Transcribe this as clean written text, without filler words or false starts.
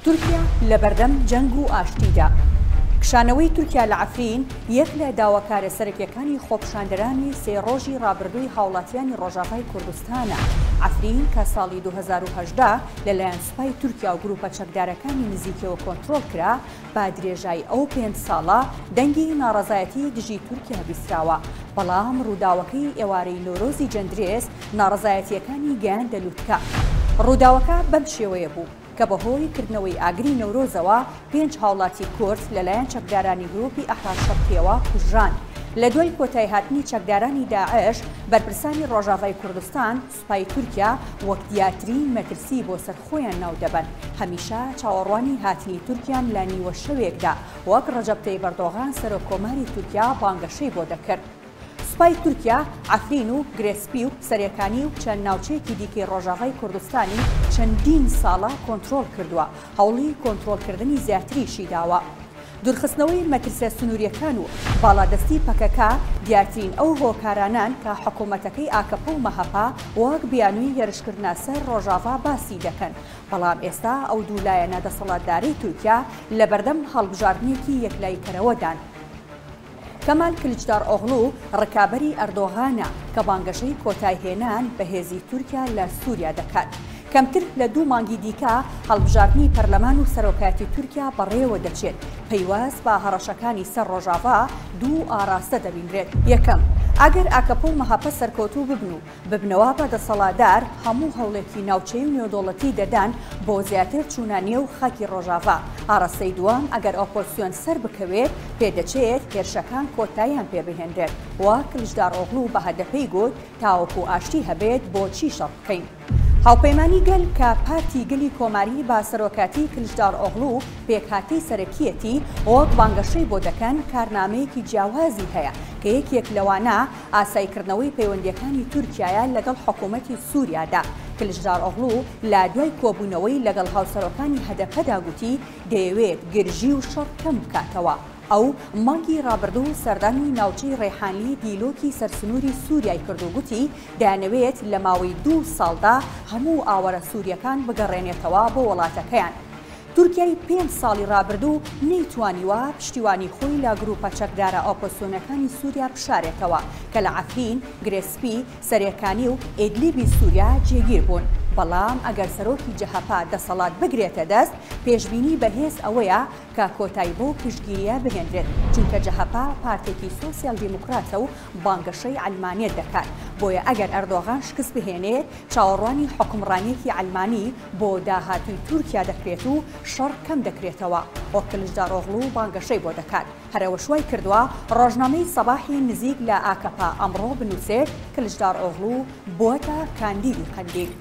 تورکیا لەبەردەم جەنگ و ئاشتیدا. کشانەوەی تورکیا لە عەفرین یەک لە داواکارە سەرەکیەکانی خۆپیشاندەرانی سێ ڕۆژی ڕابردووی هاوڵاتیانی ڕۆژاڤای کوردستانە. عەفرین کە ساڵی 2018 لەلایەن سوپای تورکیا و گروپە چەکدارەکانی نزیکیەوە کۆنترۆڵ کرا، بە درێژایی ئەو پێنج ساڵە دەنگی ناڕەزایەتی دژی تورکیا بیستراوە، بەڵام ڕووداوەکەی ئێوارەی نەورۆزی جەندرێس ناڕەزایەتییەکانی گەیاندە لوتکە. ڕووداوەکە بەم شێوەیە بوو، کە بەهۆی کردنەوەی ئاگری نەورۆزەوە پێنج هاوڵاتی کورد لەلایەن چەکدارانی گروپی ئەحرار شەرقییەوە کوژران. لە دوای کۆتاییهاتنی چەکدارانی داعش، بەرپرسانی ڕۆژاڤای کوردستان سوپای تورکیا وەک دیارترین مەترسی بۆ سەر خۆیان ناو دەبەن، هەمیشە چاوەڕوانی هاتنی تورکیان لە نیوە شەوێکدا، وەک ڕەجەب تەیب ئەردۆغان سەرۆک کۆماری تورکیا بانگەشەی بۆ دەکرد. سوپای تورکیا عەفرین و گرێسپی و سەرێکانی و چەند ناوچەیەکی دیکەی ڕۆژاڤای کوردستانی چەندین ساڵە کۆنترۆڵ کردووە، هەوڵی کۆنترۆڵکردنی زیاتریشی داوە. دوورخستنەوەی مەترسیە سنوورییەکان و باڵادەستی پەکەکە دیارترین ئەو هۆکارانەن کە حکوومەتەکەی ئاکەپە و مەهەپە وەک بیانووی هێرشکردنە سەر ڕۆژاڤا باسی دەکەن، بەڵام ئێستا ئەو دوو لایەنە دەسەڵاتدارەی تورکیا لەبەردەم هەڵبژاردنێکی یەکلاییکەرەوەدان. کەمال کلیچدارئۆغڵو ڕکابەری ئەردۆغانە کە بانگەشەی کۆتایهێنان بە هێزی تورکیا لە سوریا دەکات. کەمتر لە دوو مانگی دیکە هەڵبژاردنی پەرلەمان و سەرۆکایەتی تورکیا بەڕێوە دەچێت، پەیوەست بە هەڕەشەکانی سەر ڕۆژاڤا دوو ئاراستە دەبینرێت. یەکەم، ئەگەر ئاکەپە و مەهەپە سەرکەوتوو ببن و ببنەوە بە دەسەڵاتدار، هەموو هەوڵێکی ناوچەیی و نێودەوڵەتی دەدەن بۆ زیاتر چوونە نێو خاکی ڕۆژاڤا. ئاڕاستەی دووەم، ئەگەر ئۆپۆزسیۆن سەربکەوێت، پێدەچێت هێرشەکان کۆتاییان پێبهێنرێت. وەک کلیچدارئۆغڵو بە هەدەپەی گوت، تاوەکو ئاشتی هەبێت بۆچی شەڕ بکەین؟ هاوپەیمانی گەل کە پارتی گەلی کۆماری بە سەرۆکایەتی کلیچدارئۆغڵو پێکهاتەی سەرەکییەتی، وەک بانگەشەی بۆ دەکەن، کارنامەیەکی جیاوازی هەیە کە یەکێک لەوانە ئاساییکردنەوەی پەیوەندییەکانی تورکیایە لەگەڵ حکوومەتی سووریادا. کلیچدارئۆغڵو لە دوای کۆبوونەوەی لەگەڵ هاوسەرۆکانی هەدەپەدا گوتی، دەیەوێت گرژی و شەڕ کەم بکاتەوە. ئەو مانگی ڕابردوو سەردانی ناوچەی ڕێحانلی دیلۆکی سەر سنووری سووریای کرد و گوتی، دەیانەوێت لە ماوەی دوو ساڵدا هەموو ئاوارە سوورییەکان بگەڕێنێتەوە بۆ وڵاتەکەیان. تورکیای پێنج ساڵی ڕابردوو نەیتوانیوە پشتیوانی خۆی لە گروپە چەکدارە ئۆپۆزسیۆنەکانی سوریا بشارێتەوە کە لە عەفرین، گرێ سپی، سەرێکانی و ئیدلیبی سوریا جێگیر بوون، بەڵام ئەگەر سەرۆکی جەهەپە دەسەڵات بگرێتە دەست، پێشبینی بەهێز ئەوەیە کە کۆتایی بەو پشتگیرییە بهێنرێت، چونکە جەهەپە پارتێکی سۆسیال دیموکراتە و بانگەشەی عەلمانیەت دەکات، بۆیە ئەگەر ئەردۆغان شکست بهێنێت، چاوەڕوانی حوکمڕانییەکی عەلمانی بۆ داهاتووی تورکیا دەکرێت و شەڕ کەم دەکرێتەوە، وەک کلچدارئۆغڵو بانگەشەی بۆ دەکات. هەر ئەوەش وای کردووە ڕۆژنامەی سەباحی نزیک لە ئاکەپە ئەمڕۆ بنووسێت کلچدارئۆغڵو بووەتە کاندیدی قەندیل.